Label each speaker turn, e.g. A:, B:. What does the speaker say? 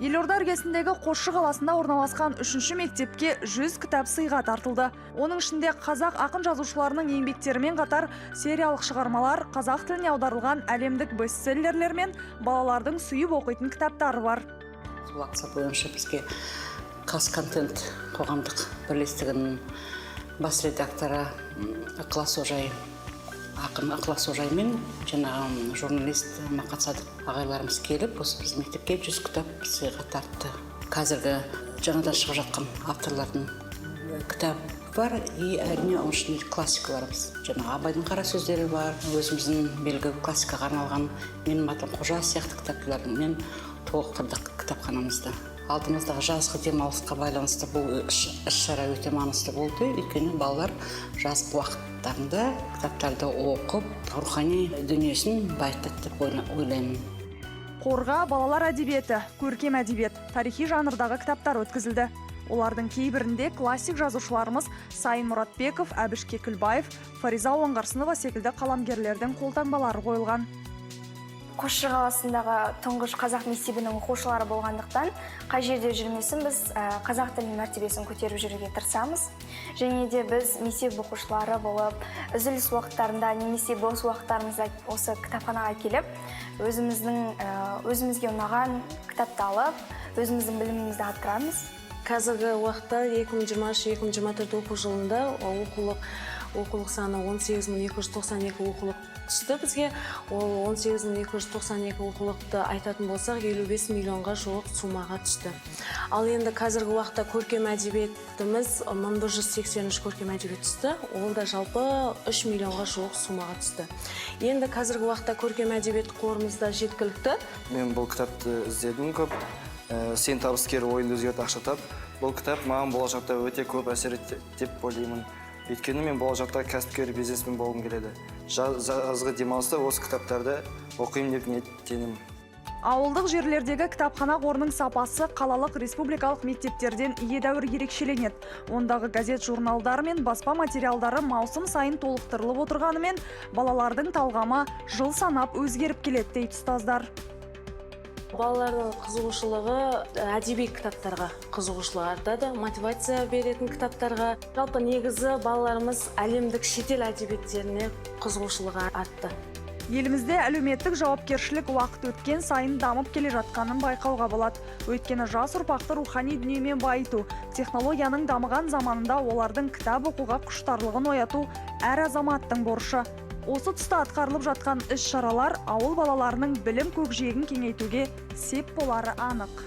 A: Елорда іргесіндегі Қосшы қаласында орналасқан үшінші мектепке 100 кітап сыйға тартылды. Оның ішінде қазақ ақын жазушыларының еңбектерімен қатар сериялық шығармалар, қазақ тіліне аударылған әлемдік бестселлерлер мен балалардың сүйіп оқитын кітаптары бар.
B: Бұл акция бойынша бізге «Қазконтент» қоғамдық бірлестігінің бас редакторы Ықылас Ожай, ақын Ықылас Ожай мен жаңағы журналист Мақат Садық ағайларымыз келіп, осы біздің мектепке 100 кітап сыйға тартты. Қазіргі жаңадан шығып жатқан авторлардың кітабы бар и, әрине, оның ішінде классикаларымыз, жаңағы Абайдың қара сөздері бар, өзіміздің белгілі классикаға арналған «Менің атым Қожа» сияқты кітаптармен толықтырдық кітапханамызды. Алдымыздағы жазғы демалысқа байланысты бұл іс шара өте маңызды болды, өйткені балалар жазғы уақыттарында кітаптарды оқып, рухани дүниесін байытады деп ойлаймын.
A: Қорға балалар әдебиеті, көркем әдебиет, тарихи жанрдағы кітаптар өткізілді. Олардың кейбірінде классик жазушыларымыз Сайын Мұратбеков, Әбіш Кекілбаев, Фариза Оңғарсынова секілді қаламгерлердің қолтаңбалары қойылған.
C: Қосшы қаласындағы тұңғыш қазақ мектебінің оқушылары болғандықтан, қай жерде жүрмесін, біз қазақ тілінің мәртебесін көтеріп жүруге тырысамыз. Және де біз мектеп оқушылары болып, үзіліс уақыттарында немесе бос уақыттарымызда осы кітапханаға келіп, өзіміздің өзімізге ұнаған кітапты алып, өзіміздің білімімізді арттырамыз.
D: Қазіргі уақытта 2023-2024 оқу жылында оқулық саны 18 292 оқулық түсті бізге. Ол 18 292 оқулықты айтатын болсақ, 55 миллионға жуық суммаға түсті. Ал енді қазіргі уақытта көркем әдебиетіміз 1183 көркем әдебиет түсті. Ол да жалпы 3 миллионға жуық суммаға түсті. Енді қазіргі уақытта көркем әдебиет қорымызда жеткілікті.
E: Мен бұл кітапты іздедім көп. «Сен табыскер, ойыңды өзгерт, ақша тап». Бұл кітап маған болашақта өте көп әсер етті деп ойлаймын, өйткені мен болашақта кәсіпкер, бизнесмен болғым келеді. Жазғы демалыста осы кітаптарды оқимын деп ниеттенемін.
A: Ауылдық жерлердегі кітапхана қорының сапасы қалалық, республикалық мектептерден едәуір ерекшеленеді. Ондағы газет, журналдар мен баспа материалдары маусым сайын толықтырылып отырғанымен, балалардың талғамы жыл санап өзгеріп келеді дейді ұстаздар.
D: Балалардың қызығушылығы, әдеби кітаптарға қызығушылығы артады, мотивация беретін кітаптарға. Жалпы, негізі, балаларымыз әлемдік, шетел әдебиеттеріне қызығушылығы артты.
A: Елімізде әлеуметтік жауапкершілік уақыт өткен сайын дамып келе жатқанын байқауға болады. Өйткені жас ұрпақты рухани дүниемен байыту, технологияның дамыған заманында олардың кітап оқуға құштарлығын ояту әр азаматтың борышы. Осы тұста атқарылып жатқан іс-шаралар ауыл балаларының білім көкжиегін кеңейтуге сеп болары анық.